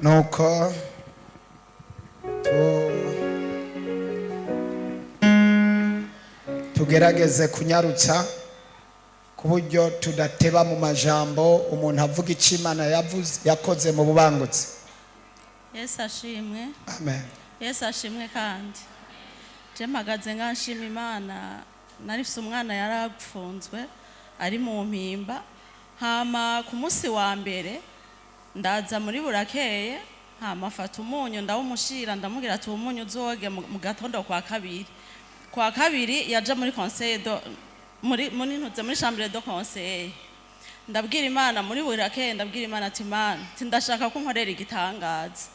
Nuko tugerageze kunyarutsa ku buryo tudateba mu majambo, umuntu avuga icyo Imana yavuze yakoze mu bubangutse. Yesu ashimwe. Amen. Yesu ashimwe. Kandi je mpagaze nga nshima Imana. Narifise umwana yarapfunzwe ari mu mpimba, hama ku munsi wa mbere ndaza muri burakeye, hama afata umunyu ndawumushira, ndamubwira ati umunyu uzoge mu gatondo. Kwa kabiri yaja muri conseil de muri ntuze muri chambre de conseil. Ndabwira Imana muri burakeye, ndabwira Imana ati: "Imana," ati, "ndashaka ko nkorera igitangaza,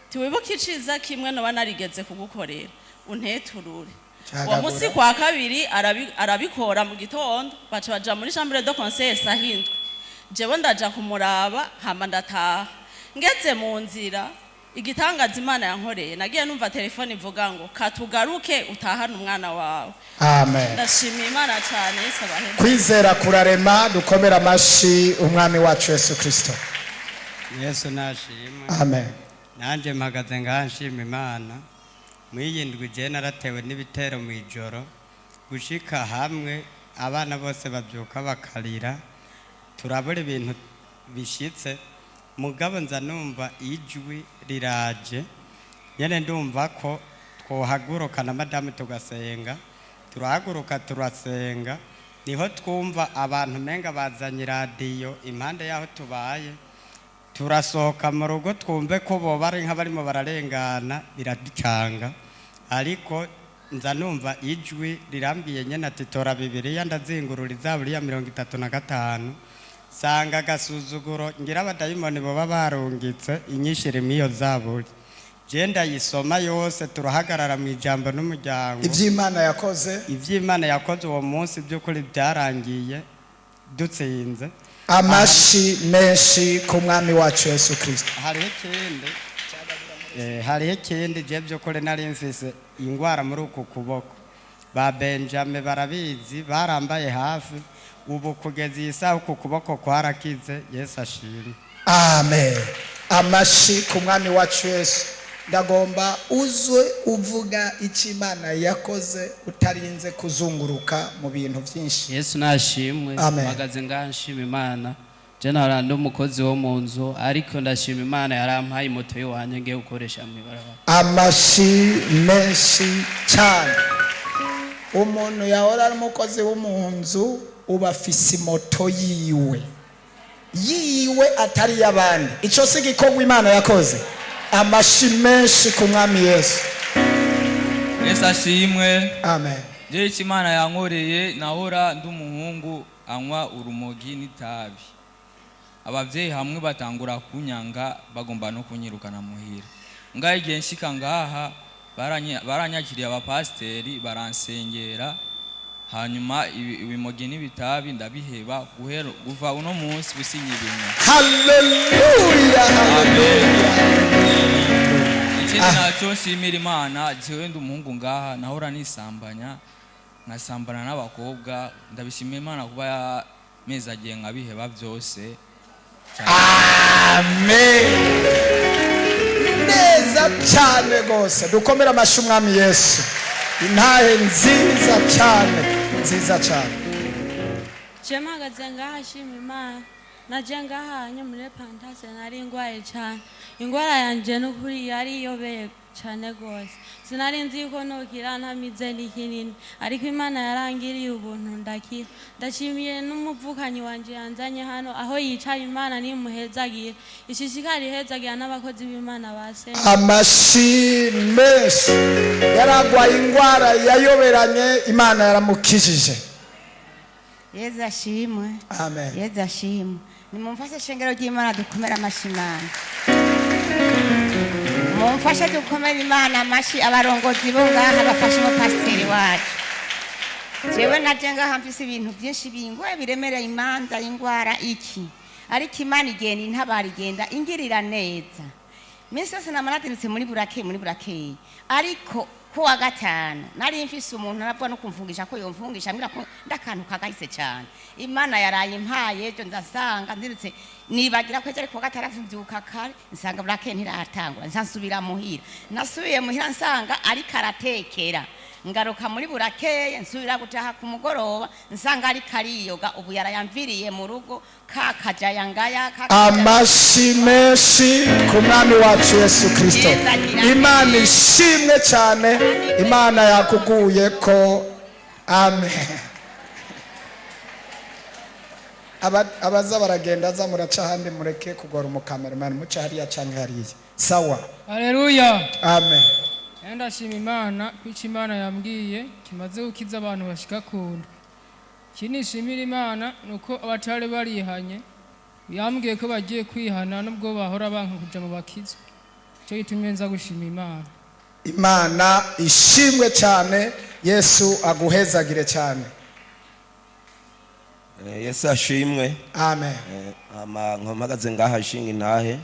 tiwibuke iciza kimwe noba narigeze kugukorera, unteturure." Uwo munsi kwa kabiri arabikora mu gitondo, baca baja muri chambre de conseil sahindwe, jewe ndaja kumuraba, hama ndataha. Ngeze mu nzira, igitangaza Imana yankoreye, nagiye numva telefone ivuga ngo katugaruke utahane umwana wawe. Amen. Ndashimiye Imana cyane. Yesu abaheze. Kwizera kurarema. Dukomere amashi Umwami wacu Yesu Kirisito. Yesu nashimwe. Amen. Nanjye mpagaze ngaha nshima Imana. Mw'iyi ndwi je naratewe n'ibitero mu ijoro, gushika hamwe abana bose babyuka bakarira, turabura ibintu bishitse. Mugabo nza numva ijwi riraje nyene, ndumva ko twohaguruka na madamu tugasenga. Turahaguruka turasenga, niho twumva abantu menga bazanye iradiyo impande y'aho tubaye. Turasohoka mu rugo twumve ko boba ari nk'abarimo bararengana, biraducanga. Ariko nza numva ijwi rirambwiye nyene ati: "Tora Bibiliya." Ndazingurura Izaburi ya 35, sanga agasuzuguro ngira abadayimoni boba barungitse inyinshi mw'iyo zaburi. Je ndayisoma yose, turahagarara mu ijambo n'umuryango. Iby'Imana yakoze. Iby'Imana yakoze uwo munsi, by'ukuri byarangiye dutsinze. Amashi menshi ku Mwami wacu Yesu Kirisito. Hariho ikindi. Je by'ukuri nari mfise ingwara muri uku kuboko, ba Benjamin barabizi, barambaye hafi. Ubu kugeza iyi saha uku kuboko kwarakize. Yesu ashimwe. Amen. Amashi ku Mwami wacu Yesu. Ndagomba uzwe uvuga icyo Imana yakoze utarinze kuzunguruka mu bintu byinshi. Yesu nashimwe. Amen. Mpagaze ngaha nshima Imana. Je nahora ndi umukozi wo mu nzu, ariko ndashima Imana yarampaye moto y'iwanje ngiye gukoresha mu ibarabara. Amashi menshi cyane. Umuntu yahora ari umukozi wo mu nzu, uba afise moto yiwe yiwe, atari iy'abandi. Icyo si igikorwa Imana yakoze? Amashi menshi ku Mwami Yesu. Yesu ashimwe. Amen. Jewe icyo Imana yankoreye, nahora ndi umuhungu anywa urumogi n'itabi. Ababyeyi hamwe batangura kunyanga, bagomba no kunyirukana muhira. Ngaho igihe nshika ngaha, baranyakiriye abapasiteri, baransengera, hanyuma ibimogi n'ibitabi ndabiheba. Guhera kuva uno munsi businyibinywa. Haleluya, haleluya. Ikindi nacyo nshimira Imana, jewe ndi umuhungu ngaha nahora nisambanya, nkasambana n'abakobwa. Ndabishimira Imana kuba yamezi agiye nkabiheba byose. Amen. Neza cyane rwose. Dukomere amashyi Umwami Yesu. Intahe nziza cyane, nziza cyane. Je mpagaze ngaha nshima Imana. Naje ngaha muri pantase, nari ngwaye cyane. Ingwara yanje n'ukuri yari iyobeye cyane rwose, sinari nzi yuko nokira ntamize n'ikinini, ariko Imana yarangiriye ubuntu ndakira. Ndashimiye n'umuvukanyi wanje yanzanye hano aho yicaye. Imana nimuhezagira, ishishikara ihezagira n'abakozi b'Imana basenga. Amashi menshi. Yaragwaye indwara yayoberanye, Imana yaramukijije. Yezu ashimwe. Amen. Yezu ashimwe. Nimumfashe, shengero ry'Imana, dukomere amashi Imana. Mumfashe dukomere Imana amashi. Abarongozi bo ngaha bafashe umupasiteri wacu. Jewe naje ngaha mfise ibintu byinshi bingoye, biremereye, imanza, ingwara, iki, ariko Imana igenda intabara, igenda ingirira neza. Minsi yose nama nateretse muri burakeye, muri burakeye, ariko ku wa gatanu nari mfise umuntu aravuga no kumfungisha ko yomfungisha, ambwira ko ndakantu kagahise cyane. Imana yaraye impaye ejo, ndasanga nzirutse, nibagira ko ejo ari ku wa gatandatu, mbyuka kare nsanga burakeye ntiratangura, nsubira muhira. Nasubiye muhira nsanga ariko aratekera, ngaruka muri burakeye, nsubira gutaha ku mugoroba nsanga ariko ariyoga. Ubu yarayamviriye mu rugo ka kajaya ngaya ka kajaya- Amashi menshi ku Mwami wacu Yesu Kirisito. Imana ishimwe cyane, Imana yakuguye ko. Amen. Abaza baragenda aza muraca ahandi, mureke kugora umukameramani, muca hariya canke hariya. Sawa. Haleluya. Amen. Rero ndashima Imana ko icyo Imana yambwiye kimaze gukiza abantu bashika ku ndwi. Ikindi nshimira Imana ni uko abatari barihanye yambwiye ko bagiye kwihana, nubwo bahora banka kuja mu bakizwa. Icyo gitumye nza gushima Imana. Imana ishimwe cyane, Yesu aguhezagire cyane. Yesu ashimwe. Amen. Mpagaze ngaha nshinga intahe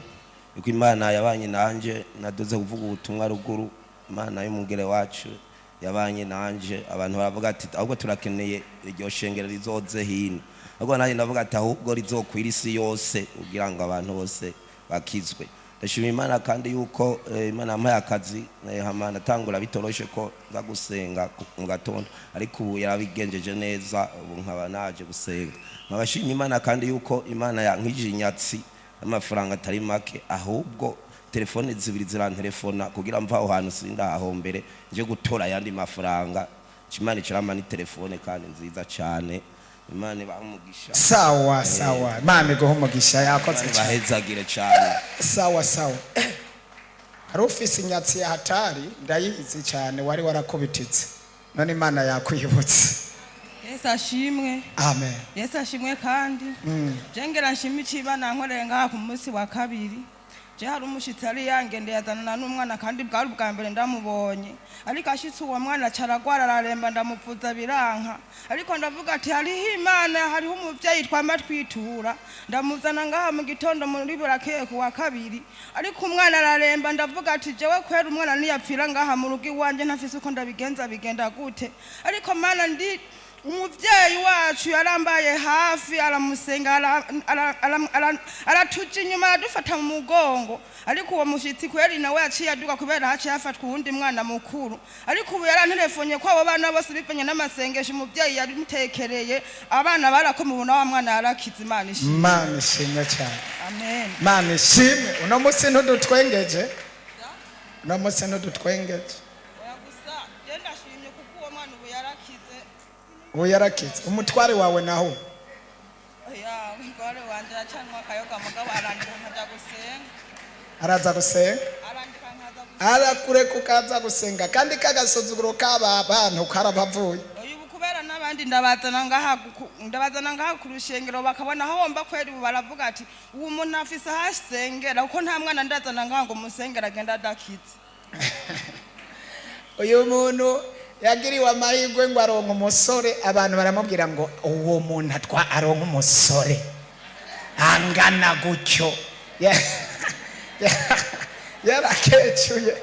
yuko Imana yabanye nanje. Nadoze kuvuga ubutumwa ruguru, Imana y'umugere wacu yabanye nanje. Abantu baravuga ati ahubwo turakeneye iryo shengero rizoze hino, ahubwo nanjye ndavuga ati ahubwo rizokwira isi yose kugira ngo abantu bose bakizwe. Ndashima Imana kandi yuko Imana yampaye akazi, hama natangura bitoroshe ko nza gusenga mu gatondo, ariko ubu yarabigenjeje neza, ubu nkaba naje gusenga. Nkabashima Imana kandi yuko Imana yankije inyatsi amafaranga atari make, ahubwo telefone zibiri zirantelefona kugira mva aho hantu sindahahombere nje gutora ayandi mafaranga. Imana icarama ni telefone kandi nziza cyane. Imana ibahe umugisha. Sawa sawa, Imana iguhe umugisha, yakoze Imana cyane. ibahezagire cyane. Sawa sawa. Hari ufise inyatsi ya hatari, ndayizi cyane, wari warakubititse, none Imana yakwibutse. Yesu ashimwe. Amen. Yesu ashimwe kandi. Jengera nshima iciba nankoreye ngaha ku munsi wa kabiri. Je hari umushitsi ari yangendeye, azanana n'umwana, kandi bwari ubwa mbere ndamubonye. Ariko ashitse uwo mwana aca aragwara, araremba, ndamuvuza biranka. Ariko ndavuga ati hariho Imana, hariho umuvyeyi twama twitura. Ndamuzana ngaha mu gitondo muri burakeye ku wa kabiri. Ariko umwana araremba, ndavuga ati jewe kwera umwana niyapfira ngaha mu rugo iwanje ntafise uko ndabigenza, bigenda gute? Ariko Mana, ndi umuvyeyi wacu yarambaye hafi, aramusenga, aratuja inyuma, aradufata mu mugongo. Ariko uwo mushitsi kweri nawe yaciye aduka, kubera haciye hafatwa uwundi mwana mukuru. Ariko ubu yaranterefonye ko abo bana bose bivanye n'amasengesho umuvyeyi yamutekereye, abana barakomubona, wa mwana yarakize. Imana ishimwe. Imana ishimwe cyane. Amen. Imana ishimwe. Uno munsi ntudutwengeje, uno munsi ntudutwengeje. Oya, gusa je ndashimye kuko uwo mwana ubu yarakize. Ubu yarakize. Umutware wawe naho? Oya, umugore wanje aracanwa akayoga, mugabo arandika nkaja gusenga. Araza gusenga? Arandika nkaza gusenga. Arakureka ukaza gusenga, kandi kagasuzuguro k'aba bantu karabavuye. Oya, ubu kubera n'abandi ndabazana ngaha ndabazana ngaha ku rushengero, bakabona aho womba kweri, ubu baravuga ati ubu umuntu afise aho asengera, kuko nta mwana ndazana ngaha ngo musengere agenda adakize. Uyu muntu yagiriwe amahirwe ngo aronka umusore, abantu baramubwira ngo uwo muntu atwa aronka umusore angana gutyo. Yarakecuye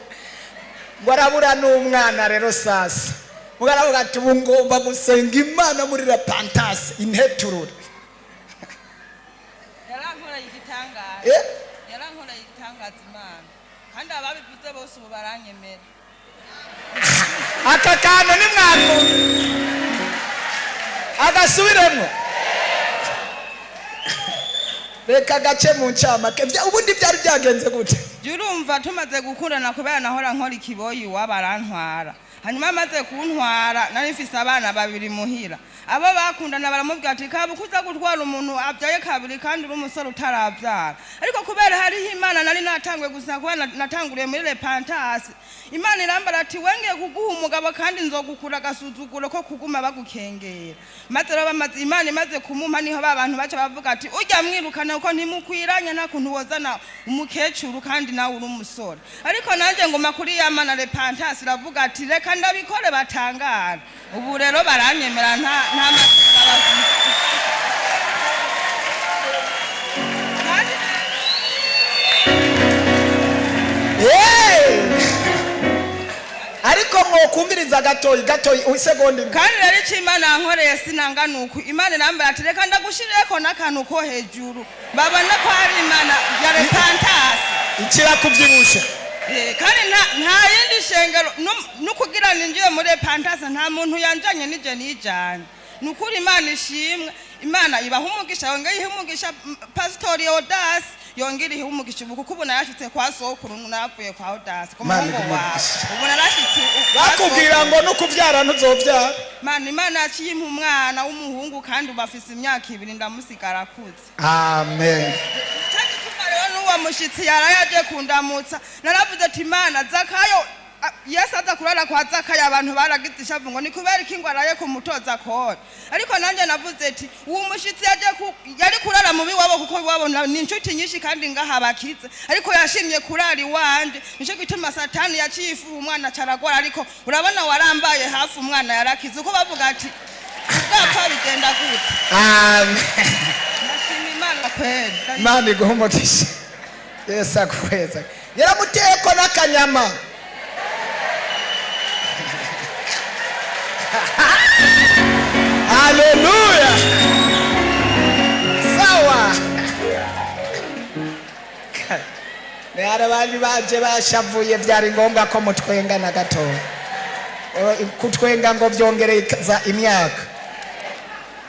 ngo arabura n'umwana. Rero sasa ngo aravuga ati ubu ngomba gusenga Imana muri repentance inteturure. Yarankoreye igitangaza. Eh? Yarankoreye igitangaza Imana, kandi ababivuze bose ubu baranyemera. Aka kantu ni mwakumva, agasubiremo, reka gace mu ncamake. Ubundi byari byagenze gute? Jya urumva, tumaze gukundana, kubera nahora nkora ikiboyi iwabo, arantwara. Hanyuma amaze kuntwara nari mfise abana babiri muhira. Abo bakundana baramubwira ati kaba ukuza gutwara umuntu abyaye kabiri kandi uri umusore utarabyara. Ariko kubera hariho Imana nari natanguye gusa, kuba natanguriye muri repentance, Imana irambara ati wengeye kuguha umugabo kandi nzogukura agasuzuguro ko kuguma bagukengera. Maze rero bamaze, Imana imaze kumumpa, niho ba bantu baca bavuga ati ujya mwirukana kuko ntimukwiranye, nta kuntu wozana umukecuru kandi nawe uri umusore. Ariko nanjye nguma kuri ya Mana repentance, iravuga ati reka ndabikore batangara. Ubu rero baranyemera, nta makenga bafise. Kandi Mwokumviriza gatoyi gatoyi, isegonda imwe. Kandi rero icyo Imana yankoreye sinanga nuku Imana irambwira ati: "Reka ndagushireko n'akantu ko hejuru babona ko hari Imana ya Repentance." Ikirakubyibusha. Kandi nta yindi shengero nukugira ninjiye muri Repentance, nta muntu yanjanye, nije nijanye. Ni ukuri Imana ishimwe, Imana ibaha umugisha, yongeye ihe umugisha Pasitori Odasi, yongere ihe umugisha ubu, kuko ubu narashitse kwa sokuru, navuye kwa Odasi ku Imana muhungu iguhe wawe. umugisha. Ubu narashitse kwa Bakubwira sokuru. ngo nukubyara ntuzobyara. Mana, Imana yaciye impa umwana w'umuhungu, kandi ubu afise imyaka 2, ndamusigara akuze. Amen. Cyo gituma rero n'uwo mushyitsi yaraye aje kundamutsa, naravuze ati: "Imana, Zakayo, Yesu aza kurara kwa Zakayo, abantu baragize ishavu ngo ni kubera iki ngo araye kumutoza kore." Ariko nanjye navuze ati uwo mushyitsi yaje yari kurara mu biwabo, kuko iwabo ni inshuti nyinshi kandi ngaha bakize, ariko yashimye kurara iwanje. Nicyo gituma Satani yaciye ifuha, umwana acaragwara, ariko urabona warambaye hafi, umwana yarakize. Uko bavuga ati ubwapfa bigenda gute? Amen. Ndashima Imana kweli. Imana iguhe umugisha, Yesu aguheza. Yaramuteye ko n'akanyama. Haleluya! Sawa, hari abandi baje bashavuye, byari ngombwa ko mutwenga na gatoya. Kutwenga ngo byongereza imyaka.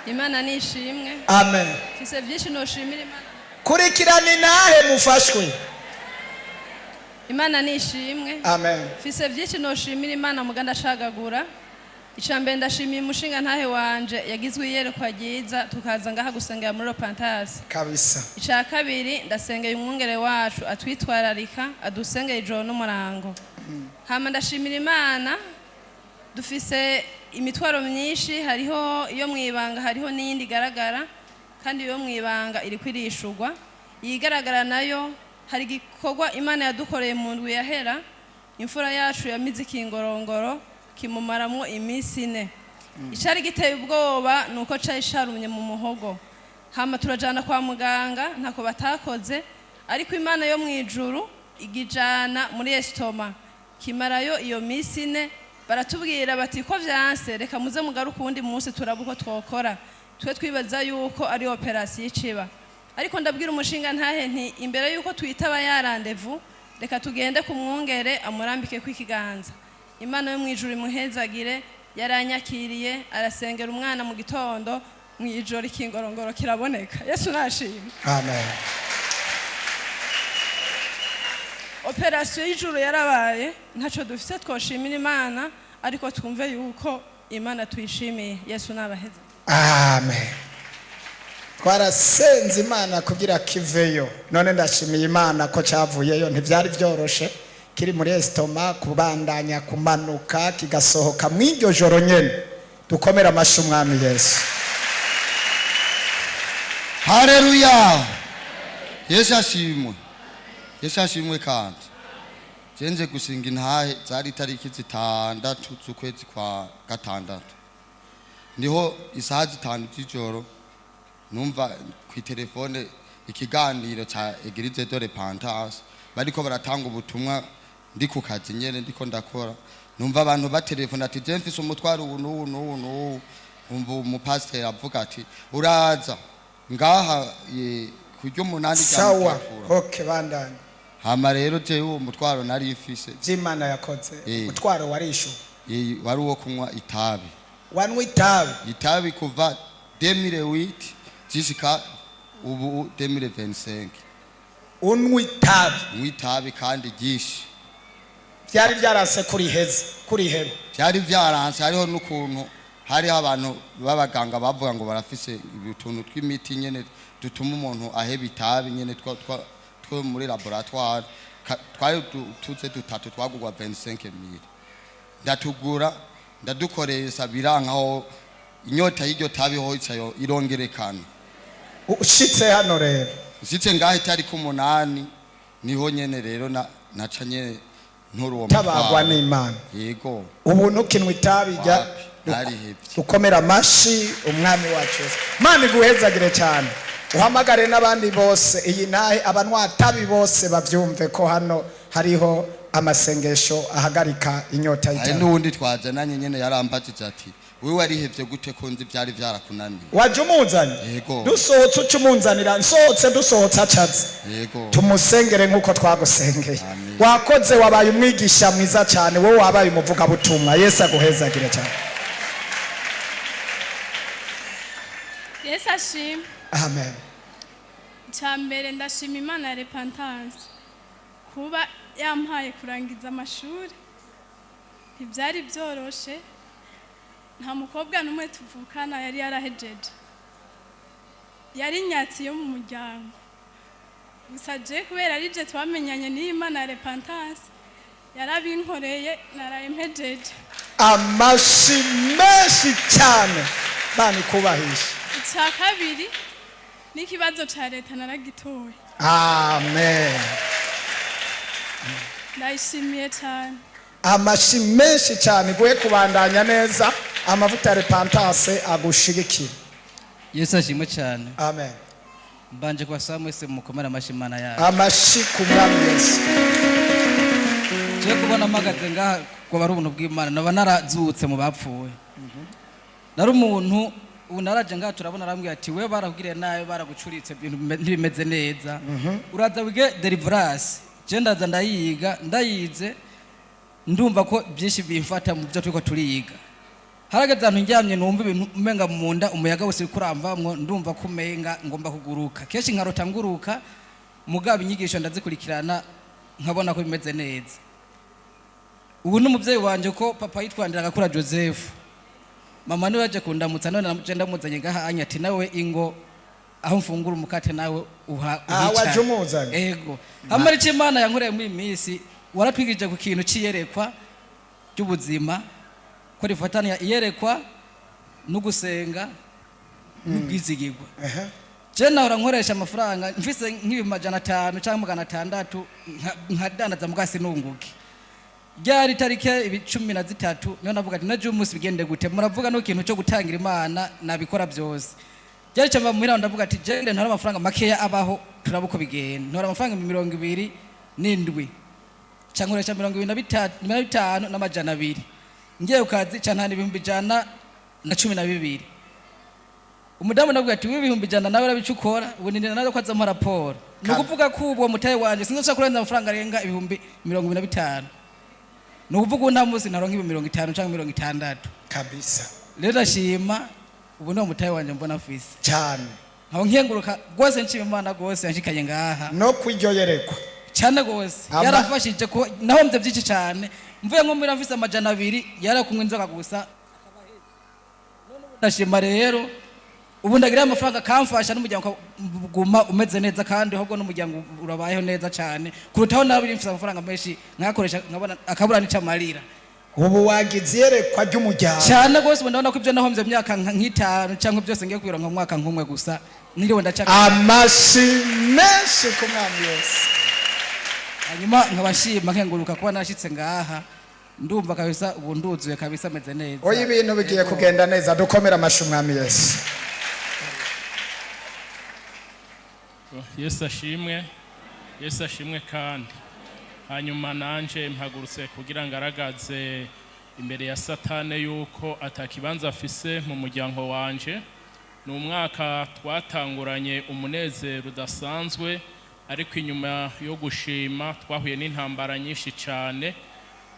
Imana ni ishimwe. Amen. Mfise byinshi noshimira Imana. Kurikirana inahe mufashwe. Imana ni ishimwe. Amen. Mfise byinshi noshimira Imana, muga ndashagagura. Icya mbere, ndashimiye umushinga ntahe wanje yagizwe iyerekwa ryiza, tukaza ngaha gusengera muri Repentance. Kabisa. Icya kabiri, ndasengeye umwungere wacu atwitwararika, adusengeye ijoro n'umurango. Hama ndashimira Imana, dufise imitwaro myinshi, hariho iyo mu ibanga, hariho n'iyindi igaragara, kandi iyo mu ibanga iri kwirishurwa. Iyigaragara nayo, hari igikorwa Imana yadukoreye mu ndwi yahera. Imfura yacu yamize ikingorongoro, kimumaramwo iminsi 4. Icari giteye ubwoba ni uko cari carumye mu muhogo. Hama turajana kwa muganga, ntako batakoze, ariko Imana yo mu ijuru igijana muri estomac, kimarayo iyo minsi 4. Baratubwira bati: "Ko vyanse, reka muze mugaruke uwundi munsi, turaba uko twokora." Twe twibaza yuko ari opération iciba, ariko ndabwira umushinga ntahe nti: "Imbere yuko twitaba ya rendez-vous, reka tugende ku mwungere amurambike kw'ikiganza." Imana yo mu ijuru imuhezagire, yaranyakiriye, arasengera umwana mu gitondo, mu ijoro ikingorongoro kiraboneka. Yesu nashimwe. Amen. Opération y'ijuru yarabaye. Ntacyo dufite twoshimira Imana, ariko twumve yuko Imana tuyishimiye. Yesu nabaheze. Amen. Twarasenze Imana kugira kiveyo, none ndashimiye Imana ko cyavuyeyo. Ntibyari byoroshe, kiri muri estomac, kubandanya kumanuka, kigasohoka mu iryo joro nyene. Dukomere amashyi Umwami Yesu. Haleluya! Yesu ashimwe, Yesu ashimwe. Kandi jenze gusinga intahe, zari itariki 6 z'ukwezi kwa gatandatu, niho isaha 5 z'ijoro numva ku telefone ikiganiro ca Église de Repentance, bariko baratanga ubutumwa. Ndi ku kazi nyene, ndiko ndakora, numva abantu batelefona ati: "Je mfise umutwaro ubu n'ubu n'ubu n'ubu." Umva umupasiteri avuga ati: "Uraza ngaha kurya 8 rya Sawa. Mutakura." Okay, bandanye. Hama rero jewe uwo mutwaro nari mfise By'Imana yakoze. Umutwaro warishu? Wari uwo kunywa itabi. Wanywa itabi? Itabi kuva 2008 jusqu'à ubu 2025. Unywa itabi? Nywa itabi kandi ryinshi. Byari byaranse kuriheza, kuriheba? Byari byaranse. Hariho n'ukuntu hariho abantu b'abaganga bavuga ngo barafise utuntu tw'imiti nyene dutuma umuntu aheba itabi nyene, two muri laboratoire. Twari tuze dutatu, twagurwa 25 000. Ndatugura, ndadukoresha, birankaho, inyota y'iryo tabi ho icayo irongerekana. Ushitse hano rero? Nshitse ngaho itariki 8, niho nyene rero naca nyene ntura uwo Tabagwa mutwaro. n'Imana. Yego. Ubu ntukinwa itabi rya? Wapi, narihevye. Dukomera amashi Umwami wacu Yesu. Imana iguhezagire cyane, uhamagare n'abandi bose. Iyi ntahe, abanywa tabi bose babyumve ko hano hariho. Amasengesho ahagarika inyota Hari y'itabi. N'uwundi twazananye nyene yarambajije ati: "Wewe warihevye gute, ko nzi vyari vyarakunaniye?" Waje umuzanye? Yego. Dusohotse uca umunzanira, nsohotse, dusohotse acaze. Yego. Tumusengere nk'uko twagusengeye. Wakoze, wabaye umwigisha mwiza cyane, wowe wabaye umuvugabutumwa. Yesu aguhezagire cyane. Yesu ashimwe. Amen. Icya mbere, ndashima Imana ya Repentance kuba yampaye kurangiza amashuri. Ntibyari byoroshe, nta mukobwa n'umwe tuvukana yari yarahejeje, yari inyatsi yo mu muryango. Gusa je kubera ari je twamenyanye n'iyi Mana ya Repentance, yarabinkoreye, naraye mpejeje. Amashi menshi cyane, Imana ikubahisha. Icya kabiri, n'ikibazo cya leta naragitoye. Amen. Ndayishimiye cyane. Amashi menshi cyane, guhe kubandanya neza, amavuta ya Repentance agushigikira. Yesu ashimwe cyane. Amen. Mbanje kubasaba mwese mukomere amashyi Imana yacu. Amashi ku Mwami Yesu. Je kubona mpagaze ngaha ngo ari ubuntu bw'Imana, naba narazutse mu bapfuye. Nari umuntu ubu naraje ngaha turabona, arambwira ati: "We barakugiriye nabi, baragucuritse, ibintu ntibimeze neza, uraza wige deliverance." Je ndaza ndayiga, ndayize ndumva ko byinshi bimfata mu byo turiko turiga. Harageze ahantu ndyamye numva ibintu umenga mu nda umuyaga wose uriko uramvamwo, ndumva ko umenga ngomba kuguruka. Kenshi nkarota nguruka, mugabo inyigisho ndazikurikirana nkabona ko bimeze neza. Ubu n'umubyeyi wanje ko papa yitwandira agakura Joseph, mama niwe yaje kundamutsa, none naje ndamuzanye ngaha anya ati: "Nawe ingo aho mfungura umukate nawe uha." Ah, Uhicare. Waje umuzanye? Ego. Hamwe icyo Imana yankoreye muri iyi minsi, waratwigije ku kintu c'iyerekwa ry'ubuzima, ko rifatanya iyerekwa no gusenga n'ubwizigirwa. Je nahora nkoresha amafaranga mfise nk'ibi 500 cyangwa 600, nkadandaza muga sinunguke. Ryari tariki ibi 13, niho navuga ati: "Naje umunsi bigende gute?" Muravuga no kintu cyo gutangira Imana, nabikora byose. Ryari cyamba muhira, ndavuga ati: "Je ntora amafaranga makeya abaho, turaba uko bigenda." Ntora amafaranga 27, ca nkoresha 23, 250, ngiye ku kazi ca ntana 112,000. Umudamu ndavuga ati: "W'ibihumbi 100 nawe urabica ukora." Ubu ni nawe ko azampa raporo, ni ukuvuga ko uwo mutahe wanje sinzosubira kurenza amafaranga arenga 25,000. Ni ukuvuga ubu nta munsi ntaronka 50,000 cyangwa 60. Kabisa. Rero ndashima, ubu niwo mutahe wanje mbona afise. Cyane. Nkaba nkenguruka rwose, nshima Imana rwose yanshikanye ngaha. No kwiryoyerekwa. Cyane rwose. Yaramfashije ko nahombye byinshi cyane. Mvuye nko muri mfise 200, yarakunywa inzoga gusa. Ndashima rero, ubu ndagira amafaranga kamfasha n'umuryango ukaguma umeze neza, kandi ahubwo n'umuryango urabayeho neza cyane kurutaho nawe mfise amafaranga menshi nkakoresha nkabona akabura n'ico amarira. Ubu wagize iyerekwa ry'umuryango. Cyane rwose. Ubu ndabona ko ibyo nahombye mu myaka nk'itanu cyangwa byose ngiye kubironka mu mwaka nk'umwe gusa, niriwe ndaca. Amashi menshi ku Mwami Yesu. Hanyuma nkabashima, nkenguruka kuba nashitse ngaha, ndumva kabisa ubu nduzuye kabisa, ameze neza. Oya, ibintu bigiye kugenda neza. Dukomere amashi Umwami Yesu. Yesu ashimwe, Yesu ashimwe. Kandi hanyuma nanje mpagurutse kugira ngaragaze imbere ya Satane yuko atakibanza afise mu muryango wanje. Ni umwaka twatanguranye umunezero udasanzwe, ariko inyuma yo gushima twahuye n'intambara nyinshi cyane.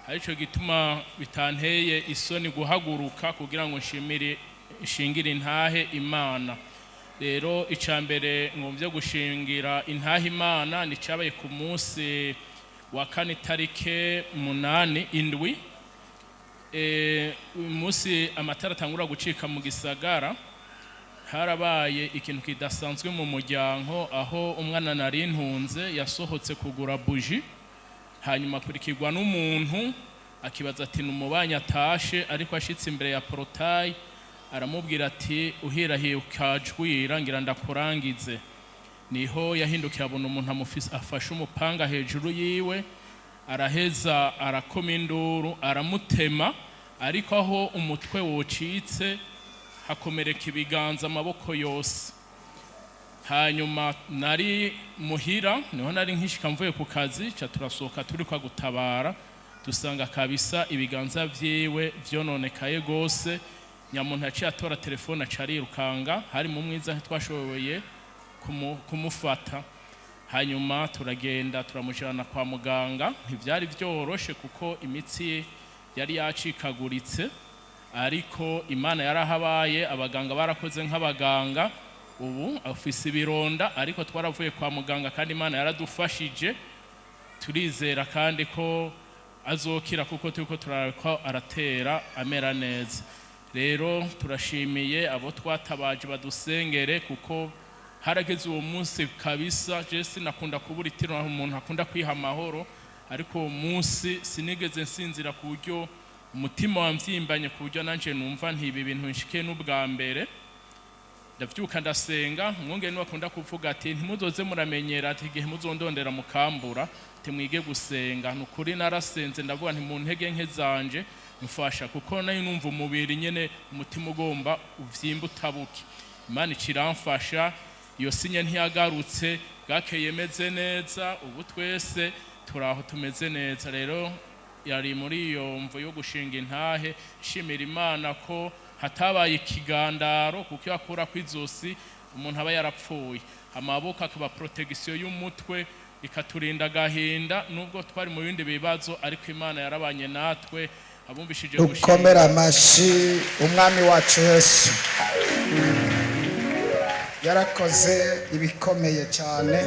Aricyo gituma bitanteye isoni guhaguruka kugira ngo nshimire, nshingire intahe Imana. Rero icya mbere ngombye gushingira intahe Imana ni cyabaye ku munsi wa kane, itarike 8 indwi. Uyu munsi amatara atangura gucika mu gisagara, harabaye ikintu kidasanzwe mu muryango, aho umwana nari ntunze yasohotse kugura buji, hanyuma akurikirwa n'umuntu, akibaza ati: "Ni umubanyi atashe." Ariko ashitse imbere ya portail, aramubwira ati: "Uhirahiye ukajwira, ngira ndakurangize." Niho yahindukiye abona umuntu afashe umupanga hejuru yiwe, araheza arakoma induru, aramutema, ariko aho umutwe wocitse hakomereka ibiganza, amaboko yose. Hanyuma nari muhira, niho nari nkishika mvuye ku kazi, ca turasohoka turi kwa gutabara, dusanga kabisa ibiganza vyiwe vyononekaye gose. Nyamuntu yaciye atora telefone, aca arirukanga. Hari mu mwiza, ntitwashoboye kumufata. Hanyuma turagenda, turamujana kwa muganga. Ntivyari vyoroshe kuko imitsi yari yacikaguritse, ariko Imana yarahabaye, abaganga barakoze nk'abaganga. Ubu afise ibironda, ariko twaravuye kwa muganga kandi Imana yaradufashije. Turizera kandi ko azokira, kuko turiko turaraba ko aratera amera neza. Rero turashimiye abo twatabaje, badusengere, kuko harageze uwo munsi kabisa. Je sinakunda kubura itiro, umuntu akunda kwiha amahoro, ariko uwo munsi sinigeze nsinzira, ku buryo umutima wamvyimbanye, ku buryo nanje numva ntibi bintu nshikiye n'ubwa mbere. Ndavyuka, ndasenga. Umwungere niwe akunda kuvuga ati: "Ntimuzoze muramenyera," ati, "igihe muzondondera mukambura," ati, "mwige gusenga." Ni ukuri narasenze, ndavuga nti: "Mu ntege nke zanje mfasha," kuko nayo numva umubiri nyene, umutima ugomba uvyimba utabuke. Imana iciramfasha, iyo sinye ntiyagarutse. Bwakeye meze neza, ubu twese turaho tumeze neza. Rero yari muri iyo mvo yo gushinga intahe, nshimira Imana ko hatabaye ikigandaro, kuko iyo akura kw'izosi umuntu aba yarapfuye. Amaboko akaba protection y'umutwe, ikaturinda agahinda nubwo twari mu bindi bibazo, ariko Imana yarabanye natwe. Abumvishije Dukomere amashi Umwami wacu Yesu, yarakoze ibikomeye cyane.